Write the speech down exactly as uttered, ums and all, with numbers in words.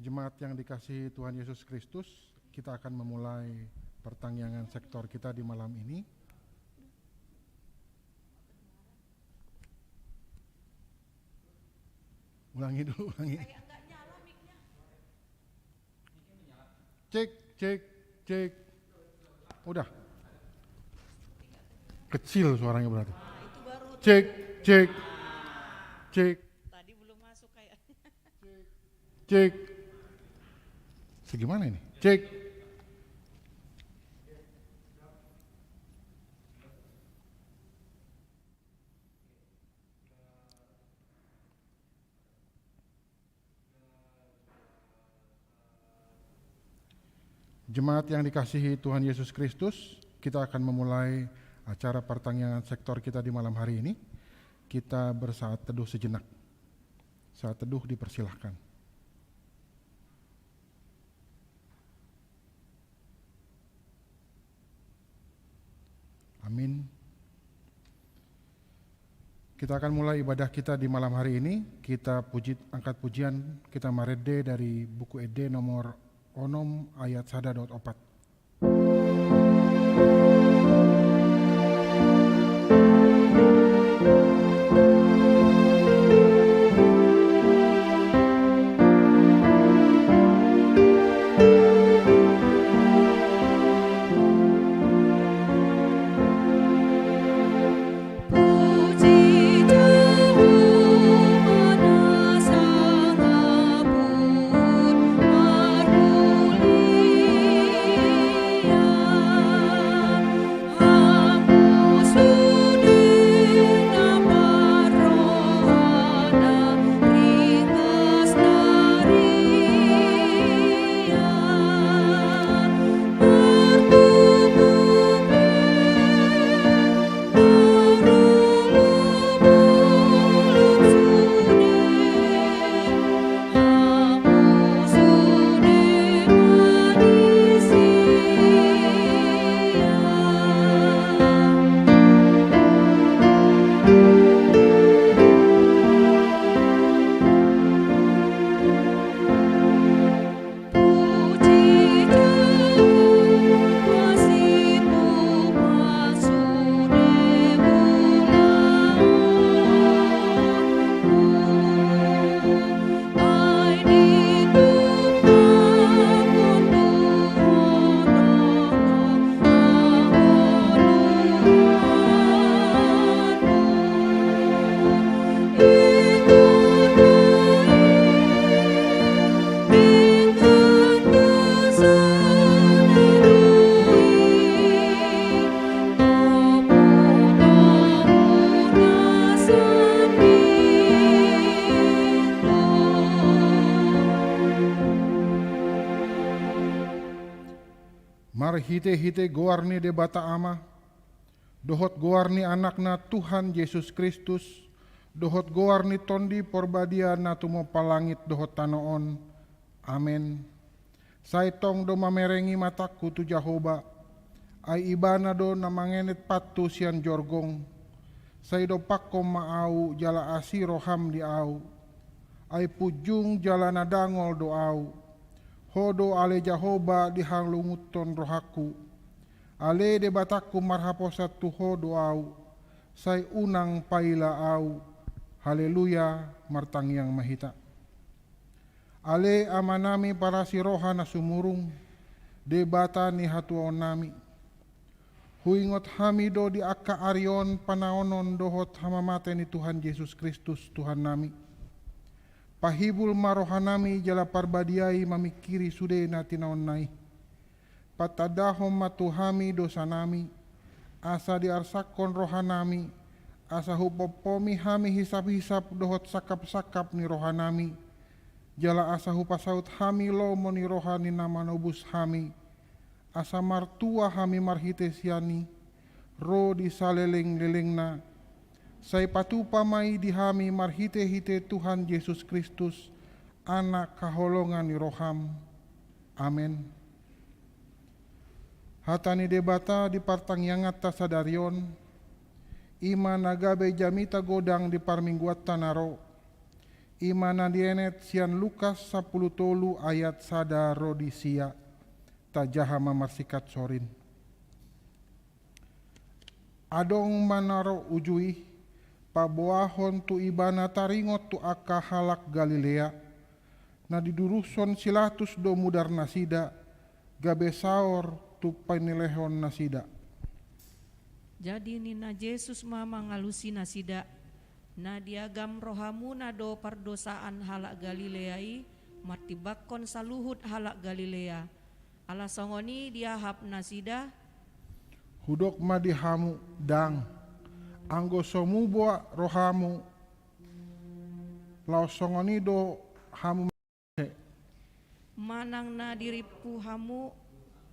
Jemaat yang dikasihi Tuhan Yesus Kristus, kita akan memulai pertangiangan sektor kita di malam ini. Ulangi dulu, ulangi. Cek, cek, cek. Udah. Kecil suaranya berarti. Cek, cek, cek. Tadi belum masuk kayaknya. Cek. Segimana ini? Cek. Jemaat yang dikasihi Tuhan Yesus Kristus, kita akan memulai acara pertangiangan sektor kita di malam hari ini. Kita bersaat teduh sejenak. Saat teduh dipersilahkan. Amin. Kita akan mulai ibadah kita di malam hari ini. Kita puji, angkat pujian, kita marende dari buku Ende nomor onom ayat sada dohot opat. Marhite-hite goar ni Debata Ama, dohot goar ni Anakna Tuhan Jesus Kristus, dohot goar ni Tondi Porbadia na tumompa langit dohot tano on. Amen. Sai tong do mamerengi matangku tu Jahowa, ai Ibana do na mangenet pathu sian jorgong. Sai dompakkon ma ahu jala asi roham di ahu. Ai punjung jala na dangol do ahu. Ho do ale Jahowa dihalungunhon rohangku. Ale Debatangku, marhaposan tu Ho do ahu, sai unang paila ahu. Haleluya. Martangiang ma hita. Ale Amanami parasi roha na sumurung, Debata ni hatuaonnami. Huingot hami do di angka ari on panaonon dohot hamamate ni Tuhan Jesus Kristus Tuhannami. Pahibul ma rohanami jala parbadiai mamingkiri sude na tinaonna i. Patandahon ma tu hami dosanami, asa diarsakkon rohanami, asa hupompomi hami hisap-hisap dohot sangkap-sangkap ni rohanami, jala asa hupasaut hami lomo ni roha ni na manobus hami, asa martua hami marhite sian i, ro di saleleng-lelengna. Sai patupa ma i di hami marhite-hite Tuhan Jesus Kristus, Anak haholongan ni roham. Amen. Hata ni Debata di partangianganta sadari on, i ma na gabe jamita godang di parmingguanta na ro. I ma na dienet sian Lukas sampulu tolu ayat sada ro di sia. Tajaha ma marsingkat sorin. Adong ma na ro uju i, paboahon tu ibana taringot tu angka halak Galilea, na didurushon si Latus do mudar-nasida, gabe saor tu panilehon nasida. Jadi ninna Jesus ma mangalusi nasida, na diagam rohamuna do pardosaan halak Galilea i, martimbangkon saluhut halak Galilea. Ala songon i diahap nasida. Hudok ma di hamu, dang, anggo so muba rohamu, laos songon i do hamu. Manang na dirimpu hamu,